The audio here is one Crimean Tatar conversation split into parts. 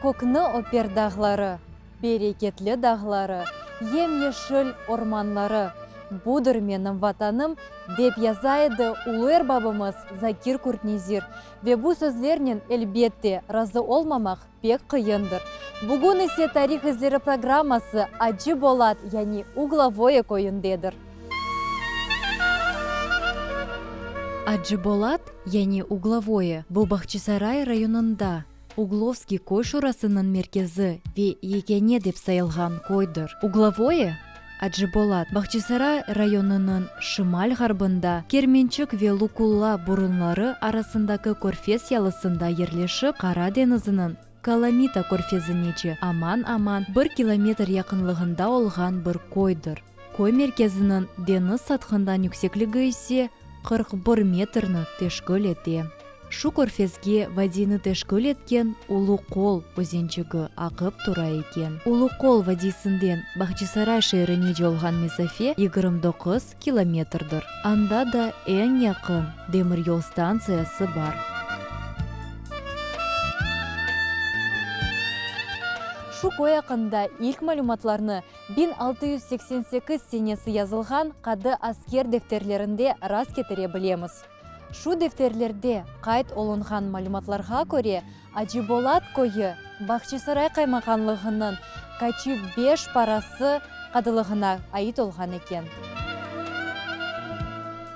Kökni öper dağları, Bereketli dağları, Yem-yeşil ormanları, Budır menim Vatanım, dep yaza edi ulu erbabımız Zakir Qurtnezir. Ve bu sözlernen, elbette, razı olmamaq pek qıyındır. Bugün ise Tarih izleri programması Acı Bolat, yani Uglovoye köyündedir. Acı Bolat, yani Uglovoye, bu Bahçisaray rayonında, Uglovskiy köy şurasınıñ merkezi ve yekâne dep sayılğan köydir. Uglovoye, Acı Bolat, Bahçisaray rayonınıñ şimal-ğarbında, Kermençik ve Lukulla burunları arasındaki körfez yalısında yerleşip, Qara deñiziniñ Kalamita körfezinece aman-aman bir kilometr yaqınlığında olğan bir köydir. Köy merkeziniñ deñiz sathından yüksekligi ise 41 metrni teşkil ete. Şu körfezge vadiyni teşkil etken Ulu Qol özençigi aqıp tura eken. Ulu Qol vadiysinden Bahçisaray şeerinece olğan mesafe 29 kilometrdir. Anda da eñ yaqın demiryol stantsiyası bar. Şu köy aqqında ilk malümatlarnı 1688 senesi yazılğan Qadı Asker defterlerinde rast ketire bilemiz. Şu defterlerde qayd olunğan malümatlarğa köre, Acı Bolat köyü Bahçisaray qaymaqanlığınıñ Kaçı Beş Parası qadılığına ait olğan eken.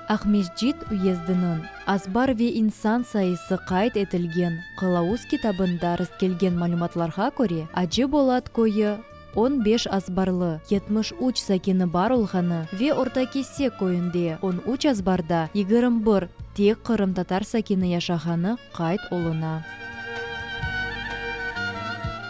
Aqmescit uyezdiniñ azbar ve insan sayısı qayd etilgen Qılavuz kitabında rastkelgen malümatlarğa köre, Acı Bolat köyü 15 azbarlı, 73 sakini bar olğanı ve Orta Kese köyünde 13 azbarda 21 tek qırımtatar sakini yaşağanı qayd oluna.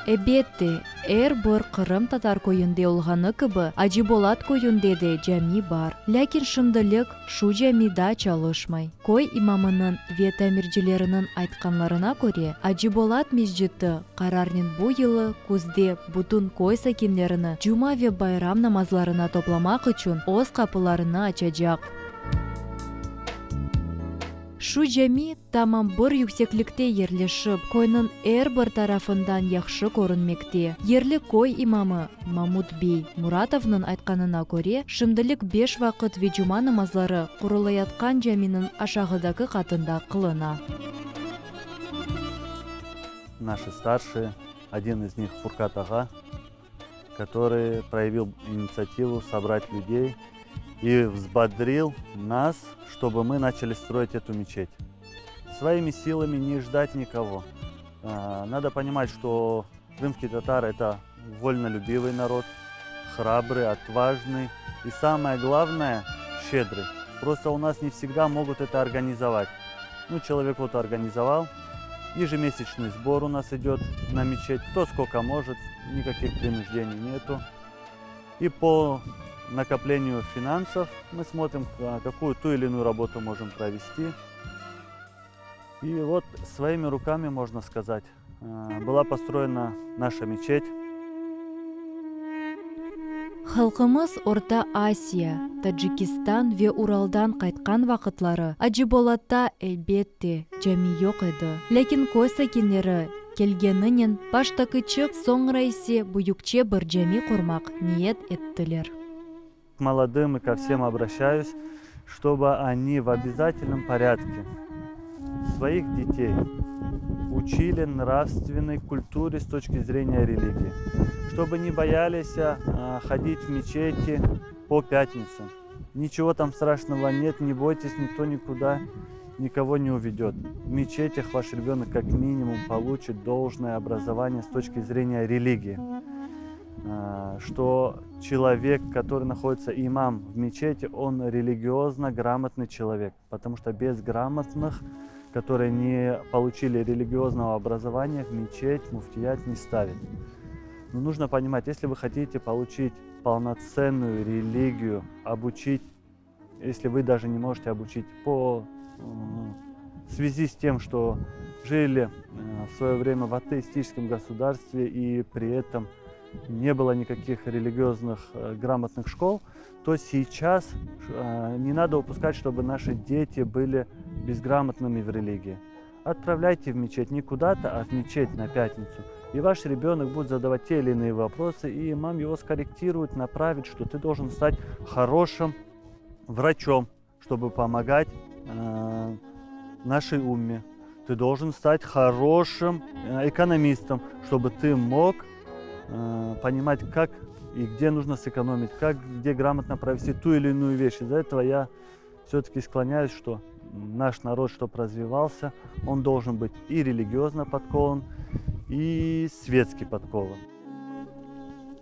Ebette, er bir qırımtatar köyünde olğanı kibi, Acı Bolat köyünde de cami bar. Lâkin şimdilik şu cami da çalışmay. Köy imamınıñ ve tamircileriniñ aytqanlarına köre, Acı Bolat mesciti qararnen bu yılı küzde bütün köy sakinlerini cuma ve bayram namazlarına toplamaq içün öz qapılarını açacaq. Şu cami tamam bir yükseklikte yerleşip, köyniñ er bir tarafından yahşı körünmekte. Yerli köy imamı Mamut bey Muratovnıñ aytqanına köre, şimdilik beş vaqıt ve cuma namazları qurulayatqan caminiñ aşağıdaki qatında qılına. Naşı starşие, один iz них Furkat ağa, который проявил инициативу собрать людей и взбодрил нас, чтобы мы начали строить эту мечеть. Своими силами не ждать никого. Надо понимать, что крымские татары – это вольнолюбивый народ, храбрый, отважный и, самое главное, щедрый. Просто у нас не всегда могут это организовать. Ну, человек вот организовал, ежемесячный сбор у нас идет на мечеть, кто сколько может, никаких принуждений нету. И по накоплению финансов мы смотрим, какую ту или иную работу можем провести. И вот своими руками, можно сказать, была построена наша мечеть. Halqımız Orta Asiya, Tacikistan ve Uraldan qaytqan vaqıtları Acıbolatta, elbette, cami yoq edi. Lâkin köy sakinleri kelgeninen başta kiçik, soñra ise büyükçe bir cami qurmaq niyet ettiler. К молодым и ко всем обращаюсь, чтобы они в обязательном порядке своих детей учили нравственной культуре с точки зрения религии, чтобы не боялись ходить в мечети по пятницам. Ничего там страшного нет, не бойтесь, никто никуда никого не уведет. В мечетях ваш ребенок как минимум получит должное образование с точки зрения религии. Что человек, который находится имам в мечети, он религиозно грамотный человек, потому что без грамотных, которые не получили религиозного образования, в мечеть муфтият не ставит. Но нужно понимать, если вы хотите получить полноценную религию, обучить, если вы даже не можете обучить по в связи с тем, что жили в свое время в атеистическом государстве и при этом не было никаких религиозных грамотных школ, то сейчас не надо упускать, чтобы наши дети были безграмотными в религии. Отправляйте в мечеть не куда-то, а в мечеть на пятницу. И ваш ребенок будет задавать те или иные вопросы, и имам его скорректирует, направит, что ты должен стать хорошим врачом, чтобы помогать э, нашей умме. Ты должен стать хорошим э, экономистом, чтобы ты мог э, понимать, как и где нужно сэкономить, как, где грамотно провести ту или иную вещь. Из-за этого я все-таки склоняюсь, что наш народ, чтобы развивался, он должен быть и религиозно подкован, и светски подкован.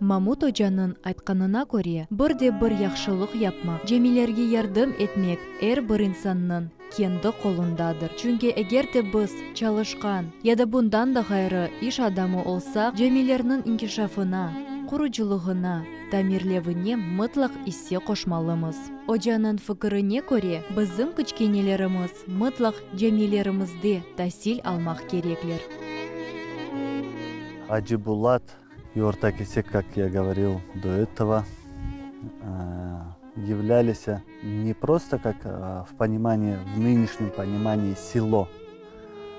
Mamut ocanıñ aytqanına köre, bir de bir yahşılıq yapmaq, camilerge yardım etmek er bir insannıñ kendi qolundadır. Çünki eger de biz çalışqan ya da bundan da ğayrı iş adamı olsaq, camilerniñ inkişafına, qurucılığına, tamirlevine mıtlaq isse qoşmalımız. Ocanıñ fikirine köre, bizim kiçkenelerimiz mıtlaq camilerimizde tasil almaq kerekler. Acıbulat и Orta-Kesek, как я говорил до этого, являлись не просто как в понимании, в нынешнем понимании село,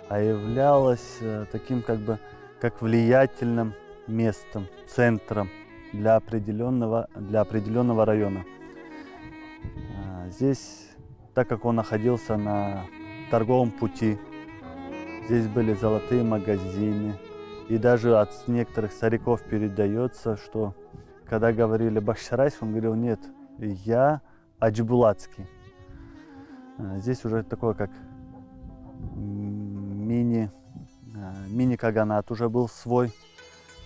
а являлось таким как бы как влиятельным местом, центром для определенного, для определенного района. Здесь, так как он находился на торговом пути, здесь были золотые магазины, и даже от некоторых стариков передается, что когда говорили Бахчисарайский, он говорил, нет, я Аджибулатский. Здесь уже такое как мини, мини-каганат уже был свой.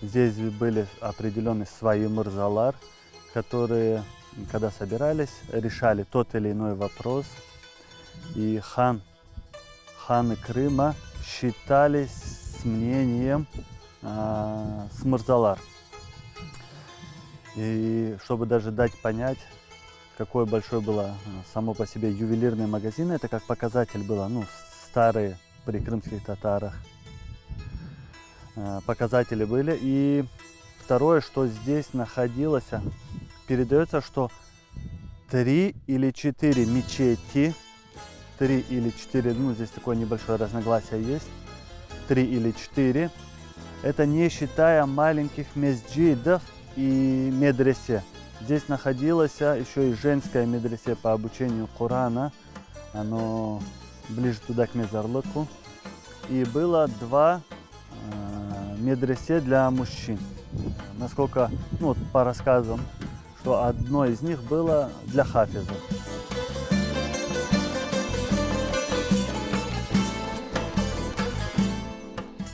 Здесь были определенные свои mırzalar, которые, когда собирались, решали тот или иной вопрос. И хан, ханы Крыма считались с мнением э, с mırzalar. И чтобы даже дать понять, какое большое было само по себе ювелирный магазин, это как показатель было, ну, старые при крымских татарах показатели были. И второе, что здесь находилось, передается, что три или четыре мечети, три или четыре, ну здесь такое небольшое разногласие есть, три или четыре, это не считая маленьких месджидов и медресе. Здесь находилось еще и женское медресе по обучению Корана, оно ближе туда к Мезарлыку. И было два э, медресе для мужчин. Насколько, ну, вот по рассказам, что одно из них было для хафизов.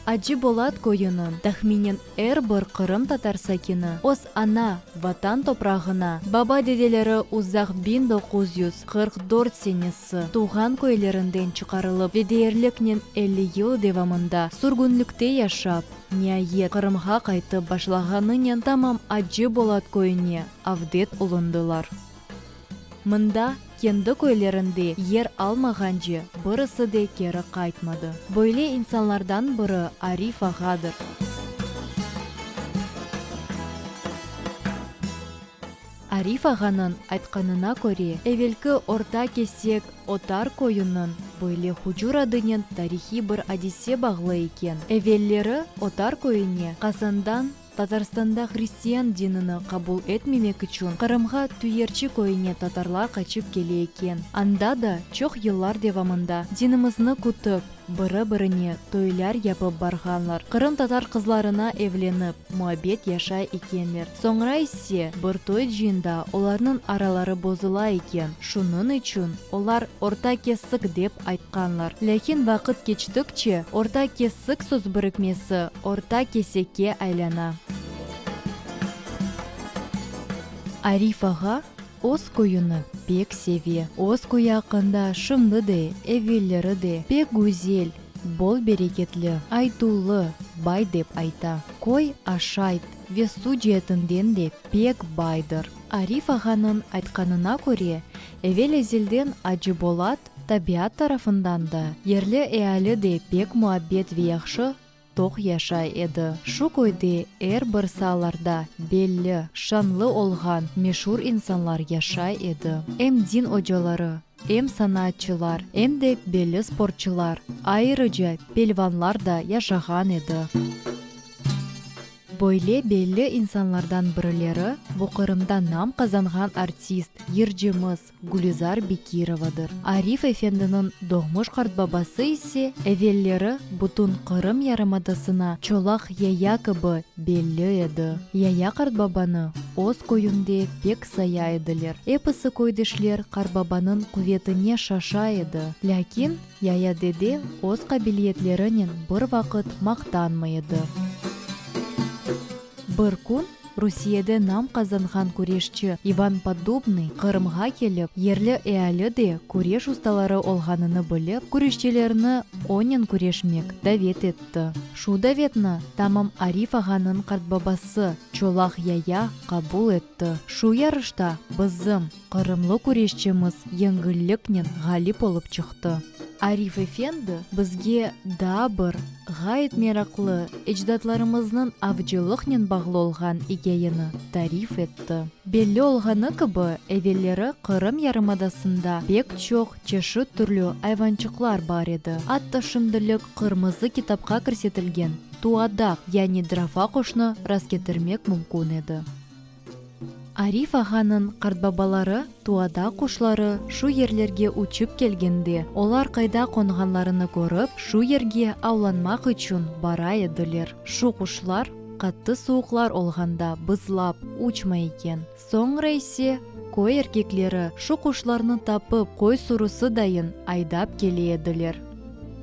Acı Bolat köyüniñ, tahminen er bir qırımtatar sakini öz ana, Vatan toprağına, baba-dedeleri uzaq 1944 senesi tuvğan köylerinden çıqarılıp ve deyerliknen 50 yıl devamında sürgünlikte yaşap, niayet Qırımğa qaytıp başlağanınen tamam Acı Bolat köyüne avdet olundılar. Mında, kendi köylerinde yer almağance, birisi de keri qaytmadı. Böyle insanlardan biri Arif ağadır. Arif ağanıñ aytqanına köre, evelki Orta Kesek Otar köyüniñ böyle hucur adınen tarihiy bir adise bağlı eken. Evelleri Otar köyüne Qazandan Tatarstanda hristian dinini qabul etmemek içün Qırımğa Tüyerçi köyüne tatarlar qaçıp kele eken. Anda da çoq yıllar devamında dinimizni kütip, biri-birine toylar yapıp barğanlar, qırımtatar qızlarına evlenip, muabbet yaşay ekenler. Soñra ise bir toy cıyında olarnıñ araları bozula eken, şunıñ içün olar orta kesik dep aytqanlar. Lâkin vaqıt keçtikçe, orta kesik söz birikmesi orta kesekke aylana. Arif ağa öz köyüni pek seve. Öz köyü aqqında şimdi de, evelleri de pek güzel, bol bereketli, aytuvlı, bay dep ayta. Köy aşayt ve suv ceetinden de pek baydır. Arif ağanıñ aytqanına köre, evel-ezelden Acı Bolat tabiat tarafından da, yerli eali de pek muabbet ve yahşı toq yaşay edi. Şu köyde er bir saalarda belli, şanlı olğan meşur insanlar yaşay edi. Em din ocaları. Em sanaatçılar, em de belli sportçılar, ayrıca pelvanlar da yaşağan edi. Böyle belli insanlardan birileri, bu Qırımda nam qazanğan artist, yırcımız Gülizar Bekirovadır. Arif efendiniñ doğmuş qartbabası ise evelleri bütün Qırım yarımadasına Çolaq Yaya kibi belli edi. Yaya qartbabanı öz köyünde pek saya ediler. Episi köydeşler qartbabanıñ quvetine şaşa edi. Lâkin Yaya dede öz qabiliyetlerinen bir vaqıt maqtanmay edi. Bir kün Rusiyede nam qazanğan küreşçi İvan Poddubnıy Qırımğa kelip, yerli eali de küreş ustaları olğanını bilip, küreşçilerni onen küreşmek davet etti. Şu davetni tamam Arif ağanıñ qartbabası Çolaq Yaya qabul etti. Şu yarışta bizim Qırımlı küreşçimiz yengilliknen ğalip olıp çıqtı. Arif efendi bizge daa bir ğayet meraqlı ecdatlarımıznıñ avcılıqnen bağlı olğan ikâyeni tarif etti. Belli olğanı kibi, evelleri Qırım yarımadasında pek çoq çeşit türlü ayvançıqlar bar edi. Atta şimdilik Qırmızı kitapqa kirsetilgen tuadaq, yani drafa quşnı rastketirmek mümkün edi. Arif ağanıñ qartbabaları tuada quşları şu yerlerge uçıp kelgende, olar qayda qonğanlarını körip, şu yerge avlanmaq içün bara ediler. Şu quşlar qattı suvuqlar olğanda bızlap uçmay eken. Soñra ise köy erkekleri şu quşlarnı tapıp, qoy sürüsi dayın aydap kele ediler.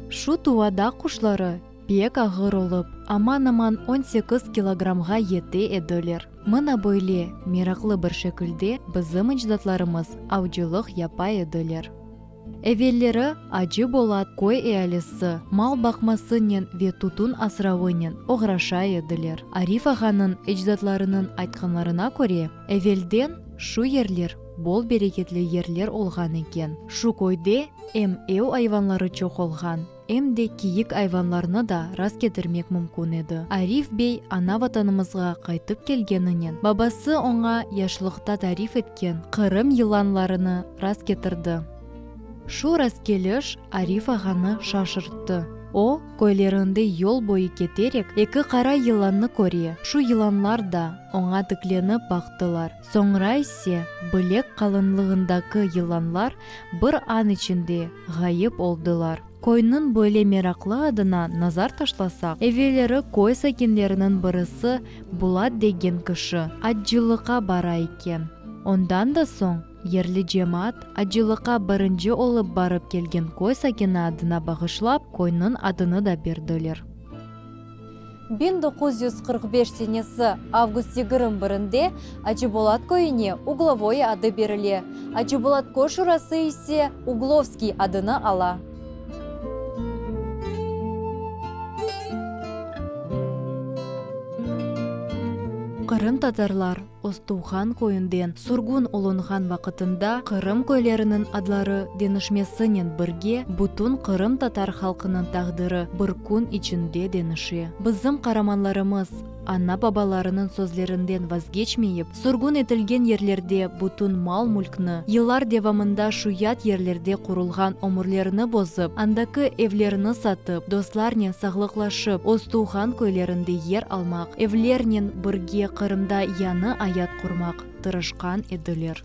Şu tuada quşları Pek ağır olıp, aman-aman 18 kilogramğa yete ediler. Mına böyle meraqlı bir şekilde bizim ecdatlarımız avcılıq yapa ediler. Evelleri Acı Bolat köy ealisi mal baqmasınen ve tutun asravınen oğraşa ediler. Arif ağanıñ ecdatlarınıñ aytqanlarına köre, evelden şu yerler bol bereketli yerler olğan eken. Şu köyde em ev ayvanları çoq olğan, Em de kiyik ayvanlarnı da rastketirmek mümkün edi. Arif bey ana-Vatanımızğa qaytıp kelgeninen, babası oña yaşlıqta tarif etken Qırım yılanlarını rastketirdi. Şu rastkeliş Arif ağanı şaşırttı. O, köylerinde yol boyu keterek, eki qara yılannı köre, şu yılanlar da oña tiklenip baqtılar. Soñra ise bilek qalınlığındaki yılanlar bir an içinde ğayıp oldılar. Köyniñ böyle meraqlı adına nazar taşlasaq, evelleri köy sakinleriniñ birisi Bulat degen kişi acılıqqa bara eken. Ondan da soñ yerli cemaat acılıqqa birinci olıp barıp kelgen köy sakini adına bağışlap köyniñ adını da berdiler. 1945 senesi avgust 21-nde Acıbolat köyüne Uglovoye adı berile, Acıbolat köy şurası ise Uglovskiy adını ala. Qırımtatarlar öz tuvğan köyünden sürgün olunğan vaqıtında Qırım köyleriniñ adları deñişmesinen birge bütün qırımtatar halqınıñ taqdiri bir kün içinde deñişe. Bizim qaramanlarımız ana-babalarınıñ sözlerinden vazgeçmeyip, sürgün etilgen yerlerde bütün mal-mülkni, yıllar devamında şu yat yerlerde qurulğan ömürlerini bozıp, andaki evlerini satıp, dostlarnen sağlıqlaşıp, öz tuvğan köylerinde yer almaq, evlernen birge Qırımda yañı ayat qurmaq tırışqan ediler.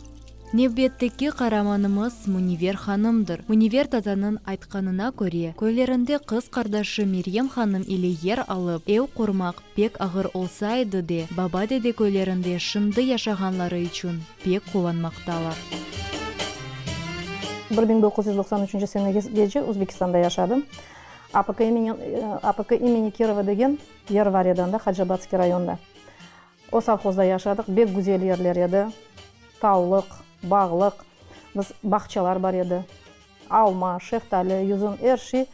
Nevbetteki qaramanımız Münivver hanımdır. Münivver tatanıñ aytqanına köre, köylerinde qız qardaşı Meryem hanım ile yer alıp, ev qurmaq pek ağır olsa edi de, baba-dede köylerinde şimdi yaşağanları içün pek quvanmaqtalar. 1993 senegece Özbekistanda yaşadım. APK imeni, APK imeni Kirova degen yer var edi anda, Hacıabatskiy rayonda. O sovhozda yaşadıq, bek güzel yerler edi, tallıq, bağlıq, biz bağçalar bar edi, alma, şeftali, yüzüm, er şey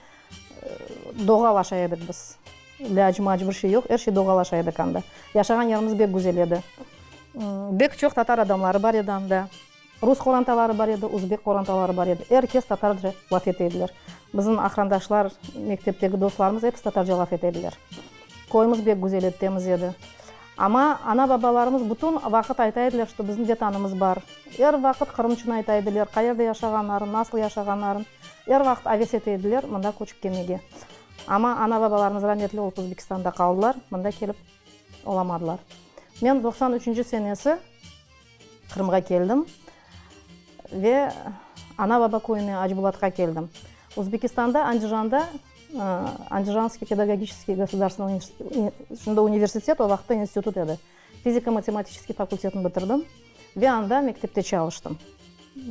doğal aşay edik biz, ilâc-mac bir şey yoq, er şey doğal aşay edik anda. Yaşağan yerimiz bek güzel edi. Bek çoq tatar adamları bar edi anda, rus qorantaları bar edi, uzbek qorantaları bar edi, er kes tatarca laf ete ediler. Bizim aqrandaşlar, mektepteki dostlarımız episi tatarca laf ete ediler. Köyümiz bek güzel edi, temiz edi. Amma ana-babalarımız bütün vaqıt ayta ediler, şto bizim Vetanımız bar. Er vaqıt Qırım içün ayta ediler, qayerde yaşağanların, nasıl yaşağanların, er vaqıt aves ete ediler mında köçip kelmege. Amma ana-babalarımız rametli olıp Özbekistanda qaldılar, mında kelip olamadılar. Men 93-nci senesi Qırımğa keldim ve ana-baba köyüne, Acbulatqa keldim. Özbekistanda, Andijanda, Andijanskiy pedagogiçeskiy gosudarstvennoy şimdi universitet, o vaqıtta institut edi, fiziko-matematiçeskiy fakultetini bitirdim ve anda mektepte çalıştım.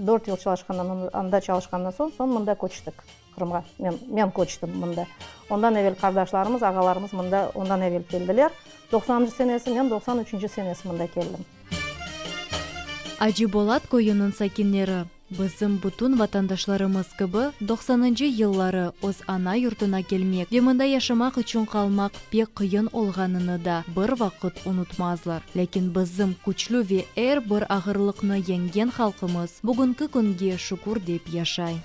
Dört yıl çalışqandan, anda çalışqandan soñ, soñ mında köçtik, Qırımğa. Men, men köçtim mında. Ondan evel qardaşlarımız, ağalarımız mında ondan evel keldiler. Doqsanıncı senesi, men 93-nci senesi mında keldim. Acı Bolat köyüniñ sakinleri, bizim bütün vatandaşlarımız kibi, doqsanıncı yılları öz ana yurtuna kelmek ve mında yaşamaq içün qalmaq pek qıyın olğanını da bir vaqıt unutmazlar. Lâkin bizim küçlü ve er bir ağırlıqnı yeñgen halqımız bugünki künge şükür dep yaşay.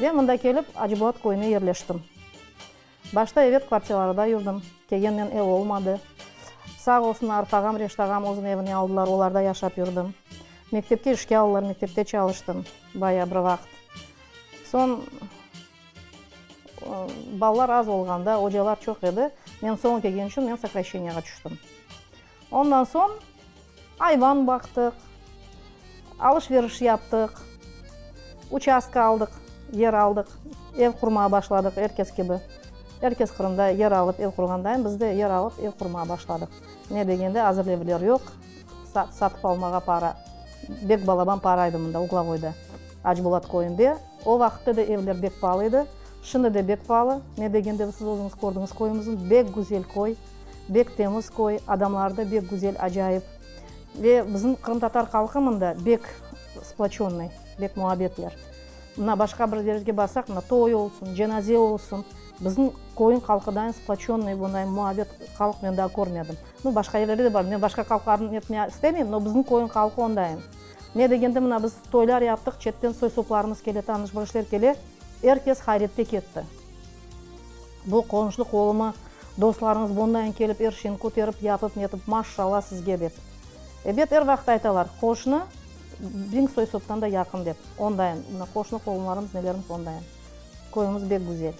Ve mında kelip Acı Bolat köyüne yerleştim. Başta evet kvartiralarda yurdim, kelgennen ev olmadı. Sağ olsun Arif ağam, Reşit ağam özüniñ evine aldılar, olarda yaşap yurdim. Mektepke işke aldılar, mektepte çalıştım baya bir vaqıt. Soñ balalar az olğanda, ocalar çoq edi, men soñu kelgen içün men sokraşçeniyağa tüştim. Ondan soñ ayvan baqtıq, alış-veriş yaptıq, uçastka aldıq, yer aldıq, ev qurmağa başladıq er kes kibi. Er kes Qırımda yer alıp ev qurğandayın, biz de yer alıp ev qurmağa başladıq. Ne degende, azır evler yoq, satıp almağa para, bek balaban para edi mında, Uglovoyda, Acbulat köyünde. O vaqıtta da evler bek paalı edi, şimdi de bek paalı. Ne degende, siz özüñiz kördiñiz köyümüzni, bek güzel köy. Bek temiz köy, adamları da bek güzel, acayip. Ve bizim qırımtatar halqı mında bek sploçönnıy, bek muabbetler. Mına başqa bir yerge barsaq, mına toy olsun, cenaze olsun, bizim köyün halqıdayın sploçönnıy, bunday muabbet halq men daa körmedim. Nu, başqa yerlerde de bar, men başqa halqlarnı netmeye istemeyim, no bizim köyün halqı ondayın. Ne degende, mına biz toylar yaptıq, çetten soy-soplarımız kele, tanış-bilişler kele, er kes hayrette ketti. Bu qonşu qoluma dostlarıñız bundayın kelip er şeyni köterip yapıp netip maşşalla sizge dep. Ebet er vaqıt aytalar qoşnı biñ soy-soptan da yaqın dep. Ondayın mına qoşnu qolumlarımız nelerimiz ondayın. Köyümiz bek güzel.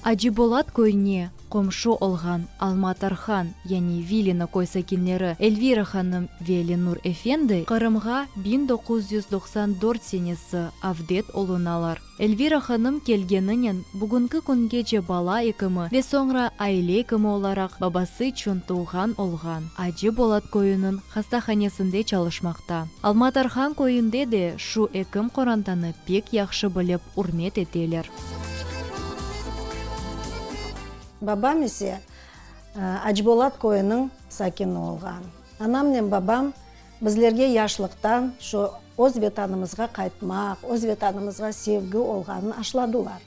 Acı Bolat köyüne qomşu olğan Alma Tarhan, yani Vilino köy sakinleri Elvira hanım ve Lenur efendi Qırımğa 1994 senesi avdet olunalar. Elvira hanım kelgeninen bugünki küngece bala ekimi ve soñra aile ekimi olaraq babası içün tuvğan olğan Acı Bolat köyüniñ hastahanesinde çalışmaqta. Alma Tarhan köyünde de şu ekim qorantanı pek yahşı bilip ürmet eteler. Babam ise Acbolat köyüniñ sakini olğan. Anamnen babam bizlerge yaşlıqtan şu öz Vetanımızğa qaytmaq, öz Vetanımızğa sevgi olğanın aşladılar.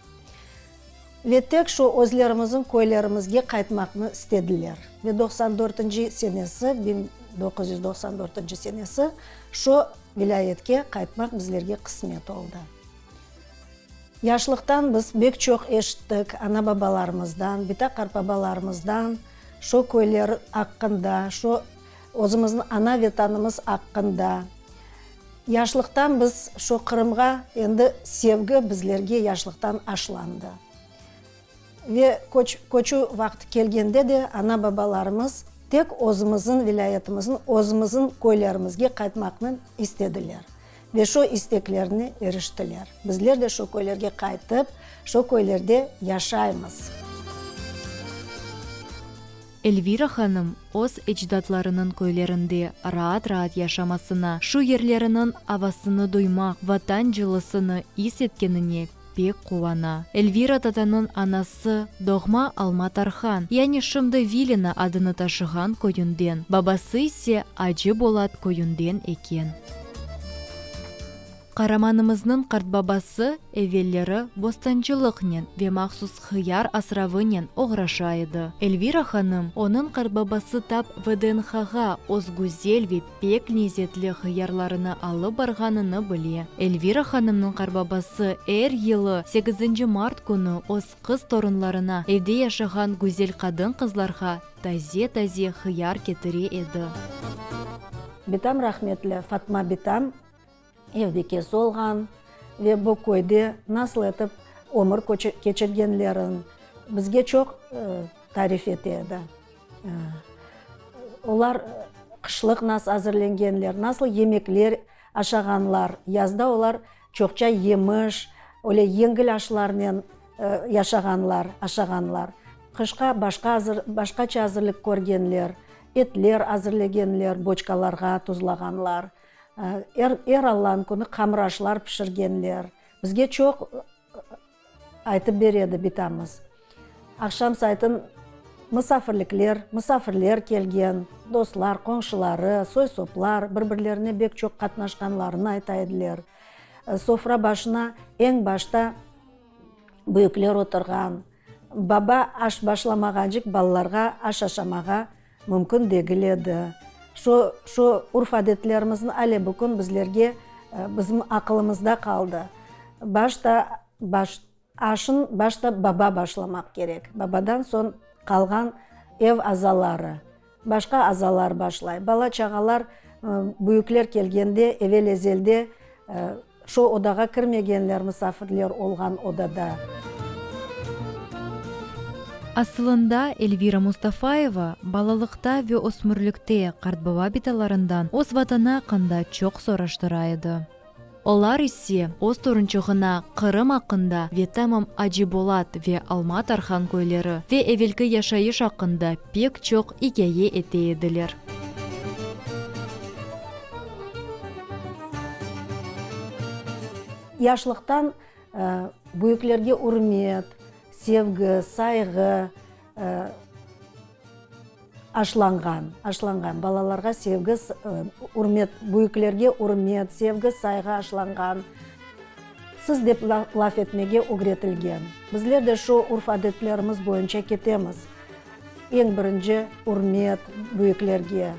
Ve tek şu özlerimizin köylerimizge qaytmaqnı istediler. Ve 94-nci senesi, 1994-nci senesi şu vilâyetke qaytmaq bizlerge qısmet oldı. Yaşlıqtan biz bek çoq eşittik ana-babalarımızdan, bita-qartbabalarımızdan şo köyler aqqında, şo özümizniñ ana-Vetanımız aqqında. Yaşlıqtan biz şo Qırımğa endi sevgi bizlerge yaşlıqtan aşlandı. Ve köç, köçüv vaqtı kelgende de ana-babalarımız tek özümizniñ vilâyetimizniñ, özümizniñ köylerimizge qaytmaqnı istediler. Ve şo isteklerine eriştiler. Bizler de şo köylerge qaytıp, şo köylerde yaşaymız. Elvira hanım öz ecdatlarınıñ köylerinde raat-raat yaşamasına, şu yerleriniñ avasını duymaq, Vatan cılısını is etkenine pek quvana. Elvira tatanıñ anası doğma Alma Tarhan, yani şimdi Vilino adını taşığan köyünden, babası ise Acı Bolat köyünden eken. Qaramanımıznıñ qartbabası evelleri bostancılıqnen ve mahsus hıyar asravınen oğraşa edi. Elvira hanım, onıñ qartbabası tap VDNHğa öz güzel ve pek lezetli hıyarlarını alıp barğanını bile. Elvira hanımnıñ qartbabası er yılı sekizinci mart künü öz qız torunlarına, evde yaşağan güzel qadın-qızlarğa taze-taze hıyar ketire edi. Bitam rahmetli Fatma bitam ev bikesi olğan ve bu köyde nasıl etip ömür keçirgenlerin bizge çoq tarif ete edi. Olar qışlıq nasıl azırlengenler, nasıl yemekler aşağanlar, yazda olar çoqça yemiş, öyle yengil aşlarnen yaşağanlar, aşağanlar. Qışqa başqa azır, başqaça azırlik körgenler, etler azırlegenler, boçkalarğa tuzlağanlar. Er, er Allanıñ künü qamır aşlar pişirgenler. Bizge çoq aytıp bere edi bitamız. Aqşam saytın musafirlikler, musafirler kelgen, dostlar, qoñşuları, soy-soplar bir-birlerine bek çoq qatnaşqanlarını ayta ediler. Sofra başına eñ başta büyükler oturğan. Baba aş başlamağancık balalarğa aş aşamağa Mümkün degil edi. Şu, şu urf-adetlerimizni ale bugün bizlerge, bizim aqılımızda qaldı. Başta, baş, aşın başta baba başlamaq kerek. Babadan soñ qalğan ev azaları, başqa azalar başlay. Bala-çağalar, büyükler kelgende, evel-ezelde Şu odağa kirmegenler musafirler olğan odada. Asılında, Elvira Mustafayeva balalıqta ve ösmürlikte qartbaba-bitalarından öz Vatanı aqqında çoq soraştıra edi. Olar ise öz torunçığına Qırım aqqında ve tamam Acıbolat ve Alma Tarhan köyleri ve evelki yaşayış aqqında pek çoq ikâye ete ediler. Yaşlıqtan büyüklerge ürmet, sevgi, sayğı aşlanğan, aşlanğan. Balalarğa sevgi, ürmet, büyüklerge ürmet, sevgi, sayğı aşlanğan. Siz dep laf etmege ögretilgen. Bizler de şu urf-adetlerimiz boyunca ketemiz. Eñ birinci ürmet büyüklerge.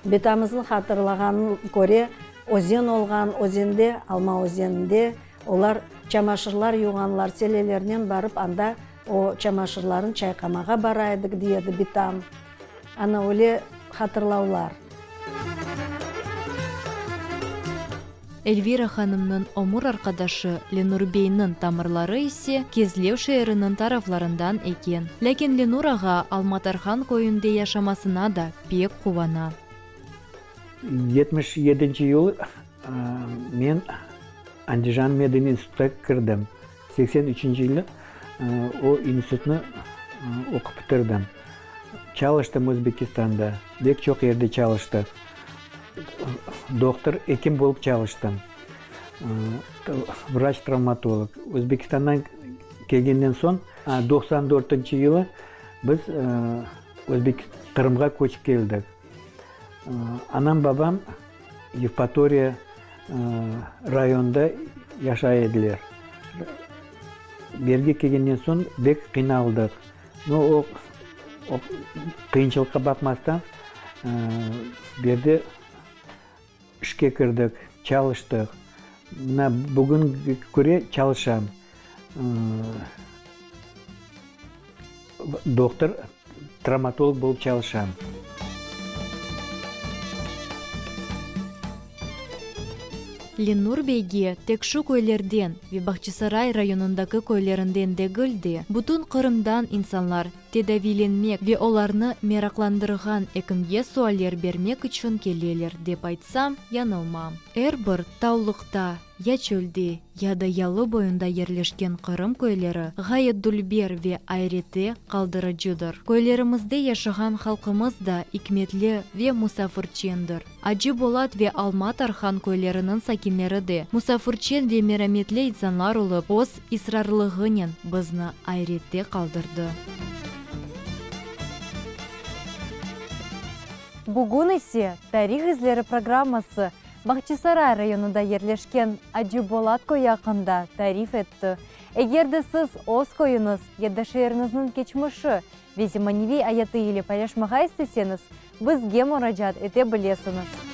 Bitamıznıñ hatırlağanına köre, özen olğan, özende, Alma özeninde, olar çamaşırlar yuğanlar, selelernen barıp anda o çamaşırlarnı çayqamağa bara edik, dey edi bitam. Ana öyle hatırlavlar. Elvira hanımnıñ ömür arqadaşı Lenur beyniñ tamırları ise Kezlev şeeriniñ taraflarından eken. Lâkin Lenur ağa Almatarhan köyünde yaşamasına da pek quvana. 77 yıl men Andijan medinstitutqa kirdim. 83 yılı o institutnı oqup bitirdim. Çalıştım Özbekistanda, bek çoq yerde çalıştıq. Dohtur, ekim bolıp çalıştım. Vraç-travmatolog. Özbekistandan kelgenden soñ, 94 yılı biz Qırımğa köçip keldik. Anam, babam Yevpatoriya rayonında yaşay ediler. Berge kelgenden soñ bek qıynaldıq. No, o, o qıyınçılıqqa baqmastan, bu yerde işke kirdik, çalıştıq. Mına bugünge köre çalışam. Dohtur, travmatolog bolıp çalışam. Lenur beyge tek şu köylerden ve Bağçasaray rayonındaki köylerinden degil de, bütün Qırımdan insanlar tedaviylenmek ve olarnı meraqlandırğan ekimge sualler bermek içün keleler, dep aytsam, yañılmam. Er bir tavlıqta, Ya çölde, ya da yalı boyunda yerleşken Qırım köyleri ğayet dülber ve ayrette qaldırıcıdır. Köylerimizde yaşağan halqımız da ikmetli ve musafirçendir. Acı Bolat ve Alma Tarhan köyleriniñ sakinleri de musafirçen ve merametli insanlar olıp, öz israrlığınen bizni ayrette qaldırdı. Bugün ise Tarih izleri programması. Bahçisaray rayonında yerleşken Acı Bolat köyü aqqında tarif etti. Eger de siz öz köyüñiz ya da şeeriñizniñ keçmişi ve zemaneviy ayatı ile paylaşmağa isteseñiz, bizge muracaat ete bilesiñiz.